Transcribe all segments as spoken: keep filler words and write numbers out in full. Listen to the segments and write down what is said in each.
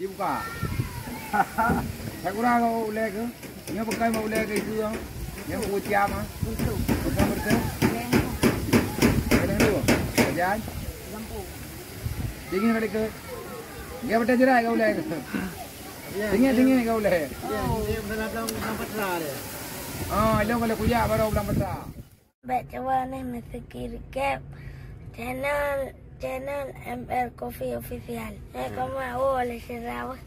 Dibuka. Saya kurang kau ulai ke? Nyoe bukan mau ulai ke itu yang. Yang kuciam ah. Bukan betul. Ada dua. Kerjaan. Dingin balik ke. Dia betul jerai kau ulai ke? Dingin dingin kau ulai. Ah, ilong kalau kuyak baru bilang betul. Bèk cuba neh meuseuki recap channel, channel M L Coffee Official. Eh, koma, oh, lé sira wah.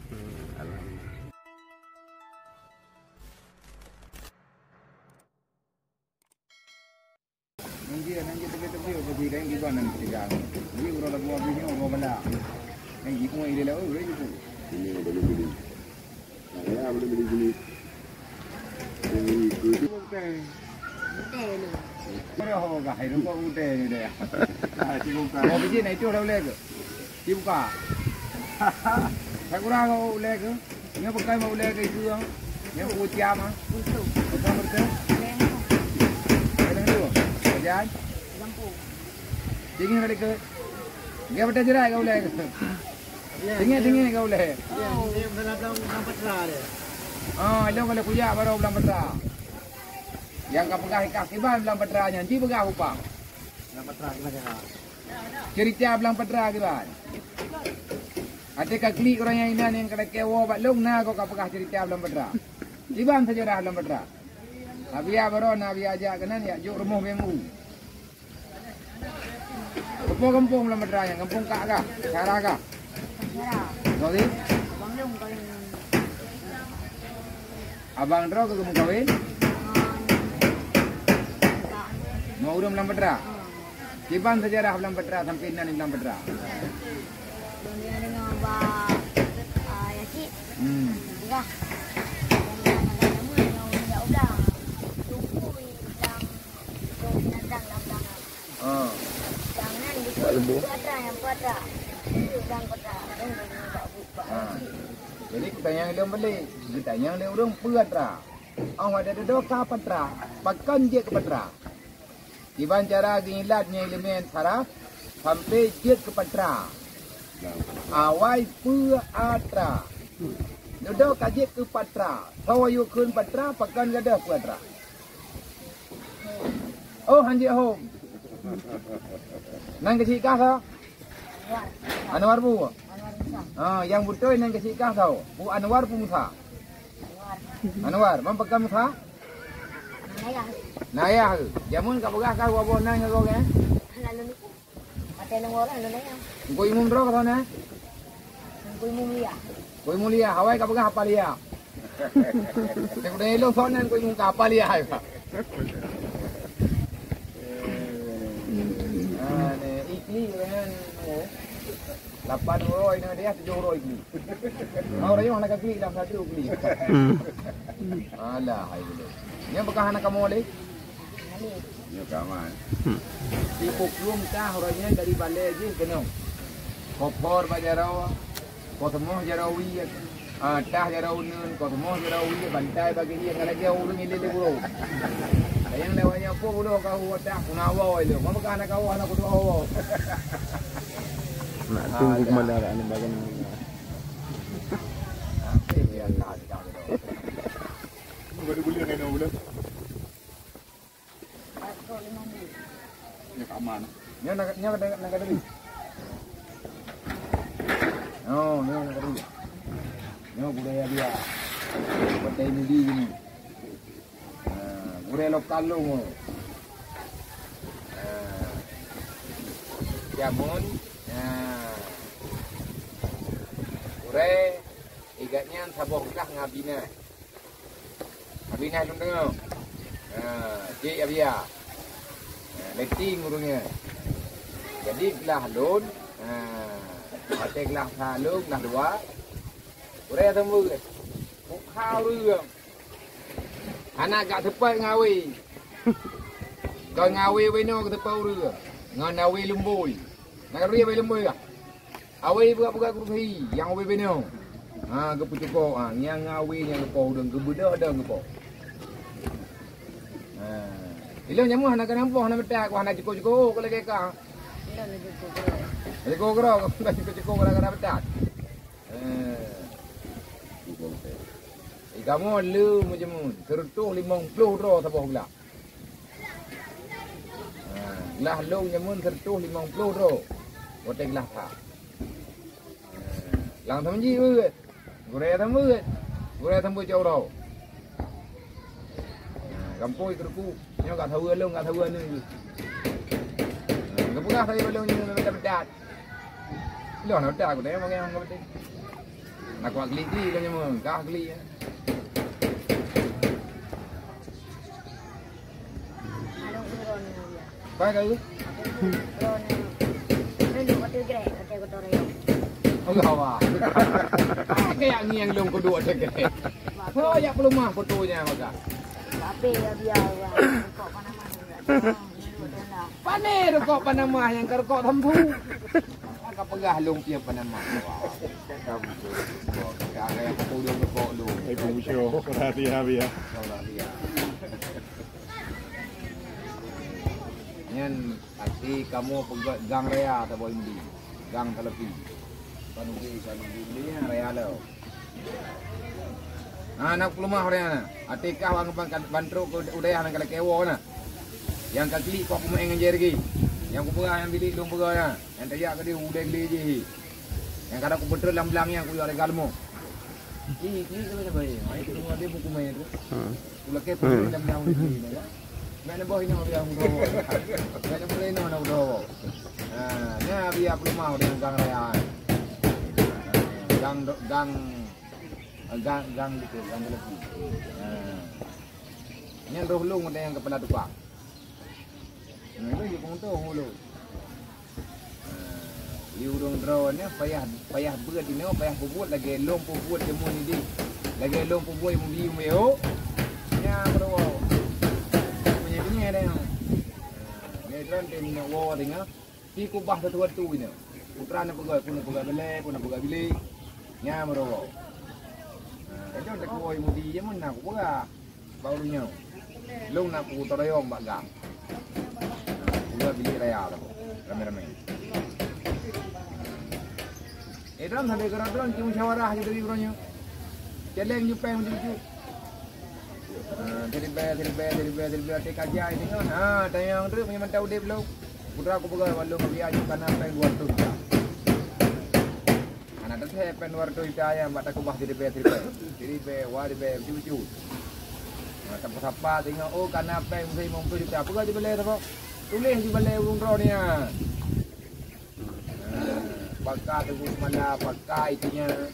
Nang jih, nang jih teubiet-teubiet, bagi kain kiban nang tiga. Jadi, uroe lagu abis nyoe, uroe bala. Kain jipung ilé laôt, uroe jipung. Ini boleh beli. Nah, ya, boleh beli sini. Ini ikut. Betul. Betul. Udah, oh, gah, ini kok udah ni dah. Ah, cuba buka. Mau biji, nah, itu udah boleh ke? Dibuka. Saya kurang kau ulai ke? Nyoe bukan mau ulai ke itu yang. Nyoe kuciam ah. Bukan betul. Ada dua. Kerjaan. Dingin balik ke. Dia betul jerai kau ulai ke? Dingin dingin kau ulai. Ah, ilong kalau kuyak baru bilang betul. Yang ka peugah ikat kiban bilang betul nyan, ji peugah upah. Bilang betul gimana? Cerita bilang petra kiban. Até ka klik ureueng nyang inan nyang ka lakée woe bak lông na kok ka peugah cerita lam petra. Kiban sejarah lam petra. Abiya baroe na abiya jak keunan yak jok rumoh beng u. Keupeue gampông lam petra nyan? Gampông kak kah? Cara kah? Sorry? Abang droe ka geumeukawen? Mau ureueng lam petra? Kiban sejarah Blang Petra sampai nan Blang Petra. Dunia dengan ba, ah, ya cik. Hmm. Dah. Yang ada nama yang udah udah. Tunggu yang binatang dalam belakang. Ah. Jangan di sini. Buat atra yang buat atra. Blang Petra. Ah. Jadi kita yang dia beli, kita yang dia urang buat atra. Awak ada doka petra, pakon jeuet keu petra. Kiban cara geuilat nyan ileumèe saraf sampai jeuet keu petra. Awai peue atra. Dudoe ka jeuet keu petra. Soe yue kheun petra, pakon gadôh peue atra. Oh, hanjeuet hom. Nan keuchik kah soe? Anwar bu. Ha, nyang beutôi nan keuchik kah soe? Bu Anwar bu Musa? Anwar, ban pakon Musa? Nayah. Nayah. Jameun ka peugah ka dua boh nan ngon gobnyan? Lalu niku. Pakai nomor lalu nayah. Engku Imum droe ka sana? Engku Imum Lia. Engku Imum Lia, awai ka peugah apa Lia? Tengok dari lu soal nan Engku Imum ka apa Lia? Ah, ni, Ikli kan. Lapan uroe ina dia, tujoh uroe kli. Mau rayoh nak kli dalam satu kli. Hmm. Alah, hai gelo. Nya beukah anak kamu leh? Nya kawan. Hmm. Di puklum kah uroe nyan dari balai jih keunoe. Kopor bak jaroe, kotemoh jaroe wie, ah, tah jaroe uneun, kotemoh jaroe wie, bantai bagi dia, ngan lagèe ureueng ilé di burung. Sayang lewat nyan pun udah kau wadah, kuna awai lé. Mau beukah anak kau, anak kudu awai. Nak tunggu kemana arah ni, bagaimana? Nyoe ka aman. Nyoe nak, nyoe nak, nak kata ni. Oh, nyoe nak kata ni. Nyoe budaya dia. Budaya Mudi ni. Ah, gurèe lokal lôn. Ah, jameun, ah, gurèe, igat nyan saboh gah ngon Abinah. Abinah lôn deungoe. Ah, cit Abia. Ah, letting ureueng nyan. Jadi glah lôn, ah, watèe glah sa lôn, glah dua. Gurèe sambot. Bukha ureueng. Hana ka seupôt ngon awé. Kon ngon awé winoe ka seupôt ureueng. Ngon awé lumbôi. Na ka turi awé lumbôi kah? Awé buka-buka kursi nyang awé winoe. Ha, geupeucukôp, ha, nyang awé nyang geupoh udeueng, geubeudôh dong geupoh. Ha. Ilôn nyan hana ka nampoh, hana meutat, hana cukôp-cukôp, ka lagèe ka. Cukôp keudroe, cukôp-cukôp gara-gara meutat. Ha. Kamoe le meujameun, seureutôh limong ploh droe saboh glah. Ha, glah lôn jameun seureutôh limong ploh droe. Watèe glah that. Ha, lam sameuji beuet. Gurèe sambeuet. Gurèe sambeuet cok uroe. Ha, gampông keuruku. Nyoe ka saweue lôn, ka saweue aneuk. Ha, geupeugah saweue lôn nyoe meubeudôh-beudôh. Lôn na udah aku tanya bagaimana kau betul. Nak kuat geli-geli lôn nyoe, kah geli ya. Pai ka. Allah wah. Kayak ngieng lôn kudu ada ke. Oh, ya peulumah fotonya maka. Tapi ya biar. Pane rukok Panama nyang ka rukok Sambu. Ka peugah lôn piep Panama. Wah. Ka gaya pukul dua rukok lôn. Eh, Ibu Musyo, perhatian ya. Nyan até kamoe peugah gang raya saboh Indi. Gang Salafi. Panuki, panuki Indi raya lo. Ha, na peulumah ureueng nyan. Até kah ban, ban, ban trok keu udayah nyang ka lakèe woe na. Nyang ka klik kok peumaén ngon jari lagèe. Nyang kupeugah nyang bilik lôn peugah nyan. Nyang tajak keudéh ulèe glé jih. Nyang kadang kupeutreun lam blang nyan kuyue rega leumô. Ih, ih, keuneuk sabai. Ai, tu ada buku main tu. Hmm. Ulakèe peumaén lam blang ulèe glé nyan. Mak nyan boh inoe biar mudoh. Mak nyan boh inoe na mudoh. Ha, nyan biar peulumah ureueng gang raya. Gang, gang Gang, gang gitu, gang Gelepi. Ha. Nyan roh lôn ada nyang kepala tukang. Nah, itu je penguntung ulôn. Ha. Di ureueng droe ni payah, payah beuet inoe, payah peubuet lagèe lôn peubuet jameun idéh. Lagèe lôn peubuet meubi meuyo. Nya bro. Punya dunia ada yang. Ha. Dia droe dia minta wo tengah. Pi kubah satu-satu inoe. Putra na peugah, pun na peugah belai, pun na peugah bilik. Nya meureuwoe. Ha, itu tak kuwoe mudi je mun na kupeugah. Baru nyoe. Lôn na kutoyong bak gang. Ha, peugah bilik raya lah. Ramai-ramai. Eh, dalam sampai ke dalam, cuma musyawarah je dari uroe nyoe. Celeng je peng macam tu. Ha, seribèe, seribèe, seribèe, seribèe, até ka jai tengok. Ha, tanyong tu, meunyo mantong udép lom. Putra kupeugah, "Walong ka biaya jih kana pèng dua ratus juta." Hana teuthèe pèng dua ratus juta nyan, bak takubah seribèe, seribèe. Seribèe, dua ribèe, bacut-bacut. Ha, sapa-sapa tengok, "Oh, kana pèng limong ploh juta." Peugah jibalèe sapa? Tuléh jibalèe ureueng droe nyan. Ha, pakai tu mala, pakai itu nyan.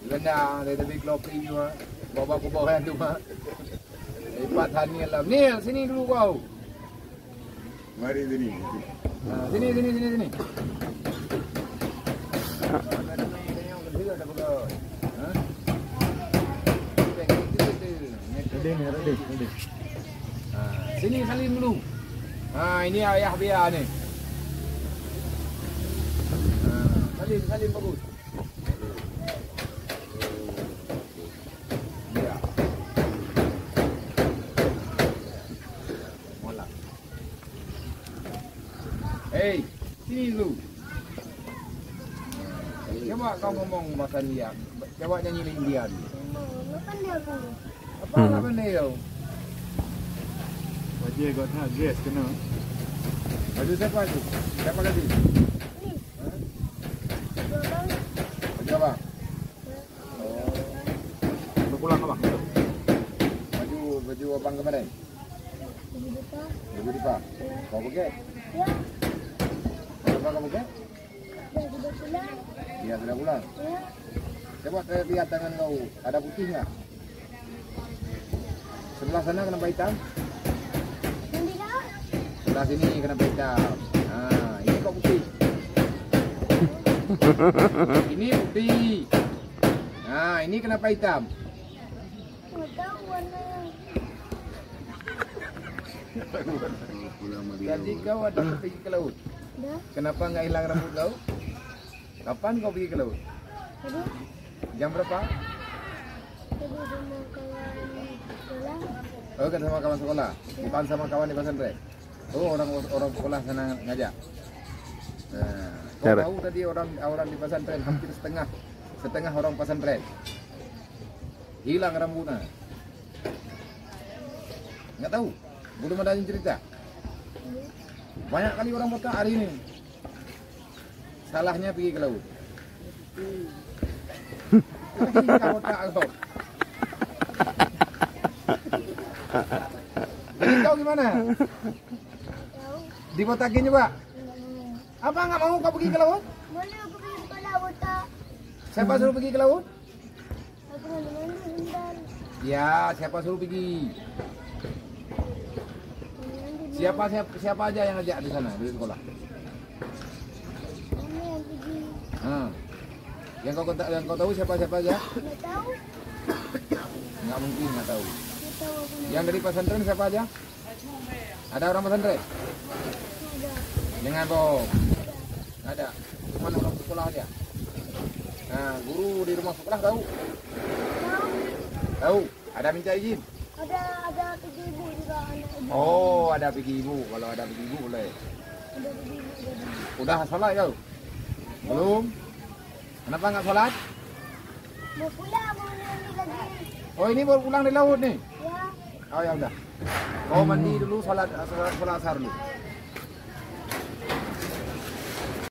Ganda, dia tapi kelopi juga. Bawa ke bawah tu, Mak. Lipat Hani lah. Nil, sini dulu kau. Mari sini. Ha, sini, sini, sini, sini. Ha? Ready ni, ready, ready. Ha, sini salim dulu. Ha, ini ayah dia ni. Ha, salim, salim bagus. Ya. Mola. Hei, sini dulu. Cuba kau ngomong bahasa India. Cuba nyanyi di India dulu. Apa nak pandai kau? Wajah kau nak dress kena. Baju siapa tu? Siapa lagi? Baju abang. Oh. Berpulang abang. Baju, baju abang kemarin? Baju Dipa. Baju Dipa? Ya. Kau pakai? Ya. Kenapa kau pakai? Ya, sudah pulang. Ya, sudah pulang? Ya. Coba saya lihat tangan kau, ada putih nggak? Sebelah sana kenapa hitam? Nanti kau. Sebelah sini kenapa hitam? Nah, ini kok putih? Ini putih. Nah, ini kenapa hitam? Nggak tahu warnanya. Jadi kau ada pergi ke laut? Dah. Kenapa nggak hilang rambut kau? Kapan kau pergi ke laut? Tadi. Jam berapa? Tadi sama kawan sekolah. Oh, kan sama kawan sekolah? Bukan sama kawan di pesantren? Oh, orang, orang sekolah sana ngajak? Nah, kau tahu tadi orang, orang di pesantren hampir setengah, setengah orang pesantren. Hilang rambutan. Nggak tahu? Belum ada yang cerita? Banyak kali orang botak hari ini. Salahnya pergi ke laut. Lagi nggak botak kau. Jadi kau gimana? Dibotakin juga? Apa nggak mau kau pergi ke laut? Mana aku pergi sekolah botak? Siapa suruh pergi ke laut? Aku malu-malu, Intan. Ya, siapa suruh pergi? Malu-malu. Siapa, siapa, siapa aja yang ajak di sana, di sekolah? Mana yang pergi? Ha. Yang kau kata, yang kau tahu siapa-siapa aja? Nggak tahu. Nggak mungkin nggak tahu. Nggak tahu aku. Yang dari pesantren siapa aja? Ada orang pesantren? Ada. Dengan boh? Ada. Cuma orang sekolah aja. Nah, guru di rumah sekolah tahu? Tahu. Tahu? Ada minta izin? Ada, ada pergi ibu juga, anak ibu. Oh, ada pergi ibu. Kalau ada pergi ibu boleh. Ada pergi ibu juga. Udah salat kau? Belum? Kenapa nggak salat? Mau pulang, mau mandi lagi. Oh, ini baru pulang dari laut nih? Ya. Oh, ya udah. Kau mandi dulu, salat, salat, salat asar dulu.